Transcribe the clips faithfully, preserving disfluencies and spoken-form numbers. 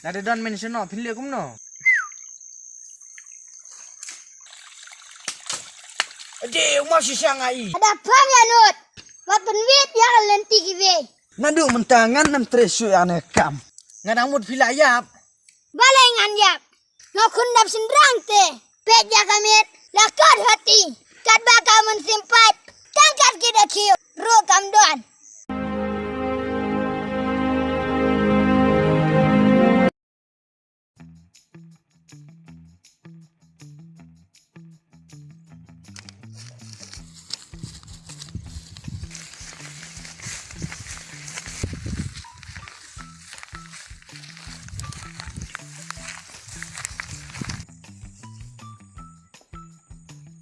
Lada don mynshwa noh phin leh kumno? Ade, u mawsiang ai. Lada pham ïa nud, wat pynwit ïa ka lynti kiwei. Naduh mynta ngan ym treh shuh ïa kane ka kam. Nga dang mut phi la ïap. Balei ngan ïap? Nga khun dap shynrang te. Peit ïa ka met la kot hati. Katba ka mynsiem pat tang kat ki da khiew ruh kam don.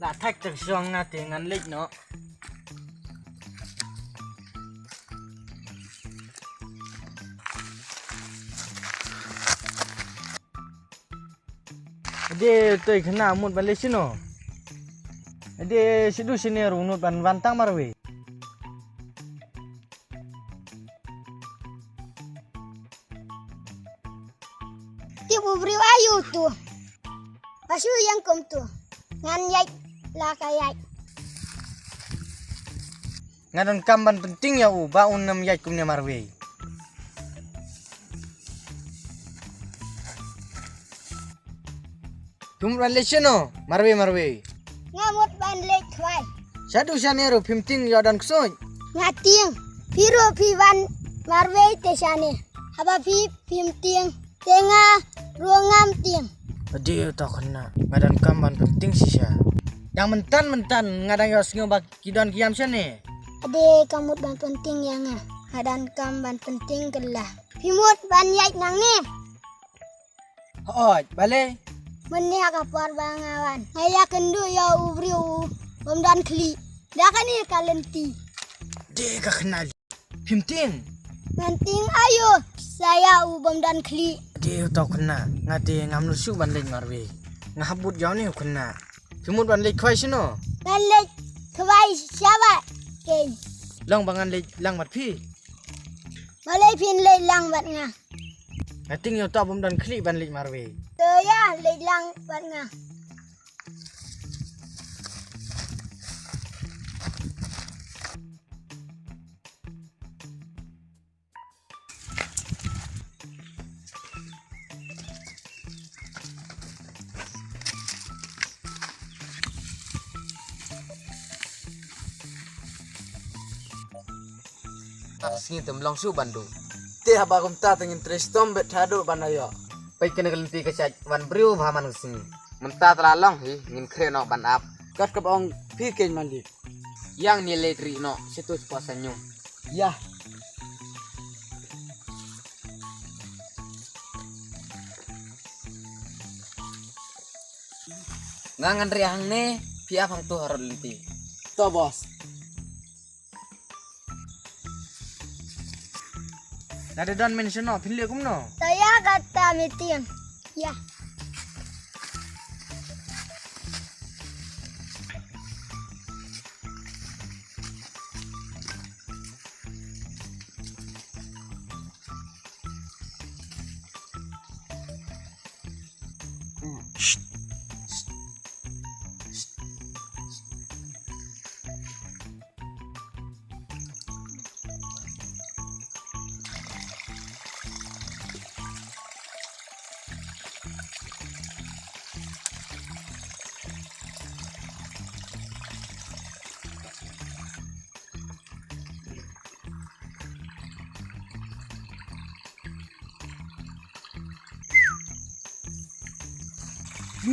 La thak tang shong nga te ngan leit noh. Ade toi khana mut ban leit shano? Ade shidu shane ruh mut ban wan tang marwei. Tip u briew aïu tu. Ba shu ïeng kum tu. Ngan ïaid la ka ïaid. Nga donkam ban pyntieng ïa u ba un ym ïaid kumne marwei. Phi mut ban leit shano marwei marwei? Nga mut ban leit khwai. Shaduh shane ruh phim tieng ïoh don ksuid? Nga tieng. Phi ruh phi wan marwei te shane. Haba phi phim tieng te nga ruh ngam tieng. Ade uta u khynnah, nga donkam ban pyntieng shisha. Dang mynta mynta nga dang ïohsngew ba ki don ki ïam shane. Ade ka mut ban pyntieng ïa nga. Nga donkam ban pyntieng kylla. Phi mut ban ïaid nangne? Hooid, balei? Mynne ha ka por ba nga wan, nga ïakynduh ïa u briew u bym don khlieh da kane ka lynti. Ade ka khynnah. Phim tieng? Ngan tieng aïu sa ïa u bym don khlieh? Ade uta u khynnah, nga te ngam nud shuh ban leit marwei. Nga hap bud ïa une u khynnah. Phi mut ban leit khwai shano? Ngan leit khwai sha ba keiñ. Long ba ngan leit lang bad phi? Balei phin leit lang bad nga? Nga tieng ïa uta u bym don khlieh ban leit marwei. To ïa leit lang bad nga. Ka sngi te ym long shuh ban duh. Te haba kumta te ngin trei shitom beit haduh ban ïoh. Peit kane ka lynti ka shait wan briew bha man ka sngi. Mynta te la long hi ngin khreh noh ban ap. Kat kaba ong phi keiñ malik. Ïa ngin leit rieh noh, sha tu shapoh sanyum. Ïa. Nga ngan rieh hangne, phi ap hangtu harud lynti. To boss. Lada don mynshwa noh phin leh kumno? To ïa kata meeting. Ïa.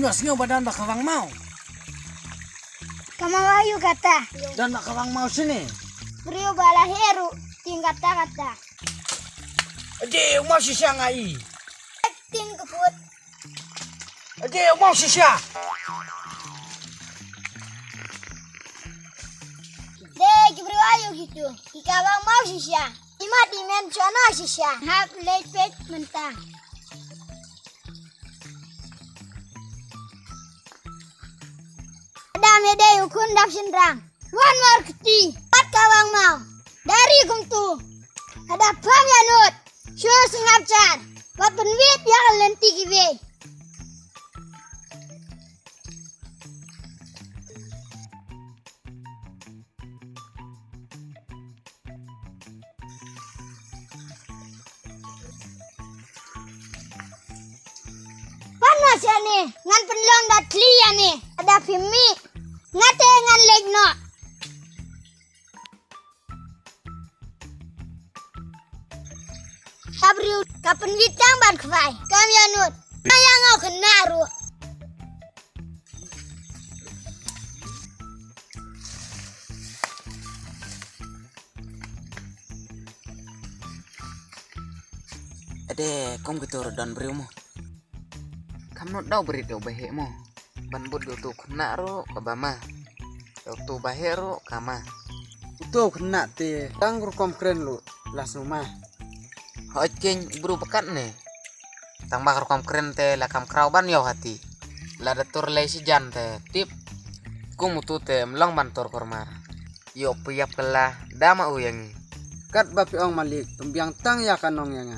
Nga sngew ba don ba ka wang maw. Ka maw aïu kata? Don ba ka wang maw shane. Briew ba la heh ruh tieng kata kata. Ade u maw shisha nga i. Tieng ka put. Ade u maw shisha. De ki briew aïu kitu. Ki ka wang maw shisha. Imat imen shano shisha. Hap leit peit mynta. Adam ïa dei u khun dap shynrang. Wan markti. Pat ka wang maw. Dari kumtu. Hada pham ïa nud. Shu sngap jar. Wat pynwit ïa Shane, ngan pynlong da thli ïa me, da phi mih. Nga te ngan leit noh. Ka briew ka pynwit tang ban khwai, kam ïa nud. Ka ïa ngaw khynnah ruh. Ade, kum kito ruh don briew mo. Kam nud dau brit dau baheh mo. Ban bud dau tu khynnah ruh kaba ma. Dau tu baheh ruh kama. Uto khynnah te tang rukom kren lu las numa. Hoi king bru pekat ne. Tang bak rukom kren te la kam kraw ban yoh hati. La da tur lei sijan te tip. Kum utu te mlong ban tur kormar. Yo puyap kala dama u yang. Kat ba pi ong malik pembiang tang ya kanong yang.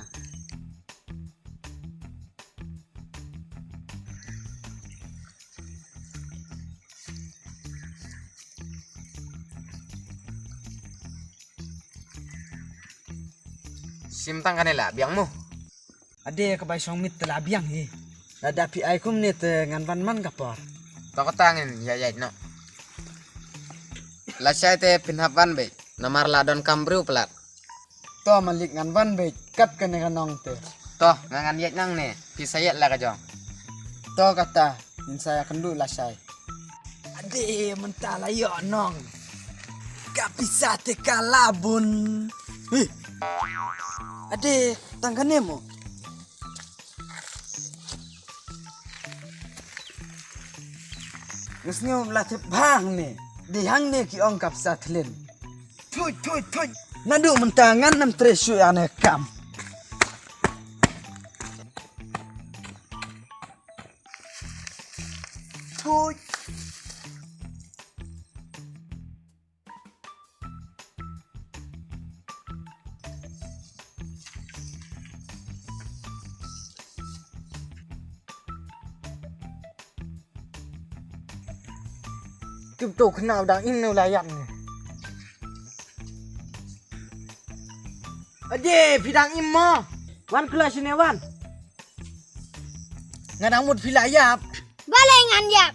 Sim tang kane la biang mo. Ade ka bai song mit te la biang hi. Lada pi ai kum ne te ngan van man ka por. To ka tang in ya ya no. La shai te pin hap van be. Namar la don kam briew plat. To malik ngan van beit kat kane ka nong te. To nga ngan yet nang ne pisa yet la ka jong. To kata in saya kendu la sai. Ade menta la yo nong. Ka pisa te ka labun. Hi. Ade tang kane mo. Ngesngew la tip bang ne. Di hang ne ki ong ka pisa thlin. Thui, thui, thui. Naduh mynta ngan nym trei shuh ïa ne kam. Thui. Tip to khynnah u dang im ne u la ïap ne. Ade phi dang im mo. Wan khlem shane wan. Nga dang mut phi la ïap. Balei ngan ïap?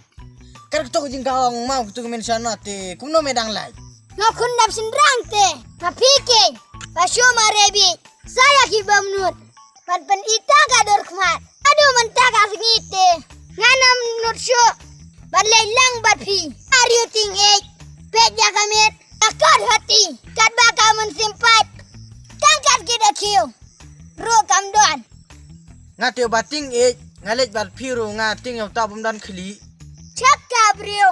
Kar kto ka jingkawang ma kto ka mention na te kumno me dang lai. Nga khun dap shin rang te. Ma phi keng. Ba shu ma rebi. Saya ki bam nut. Ban pyn ita ka dor khmat. Adu mynta ka sngi te. Nga nam nut shu. Ban lei lang bat phi. Are you think eight? Pet ya ka met. Ka kot hati. Kat ba ka mun simpat. Tang kat ki da kiu. Ru kam don. Nga te ba ting ej nga lej bat phi ru nga ting yu ta bum don khli. Chak ka briew.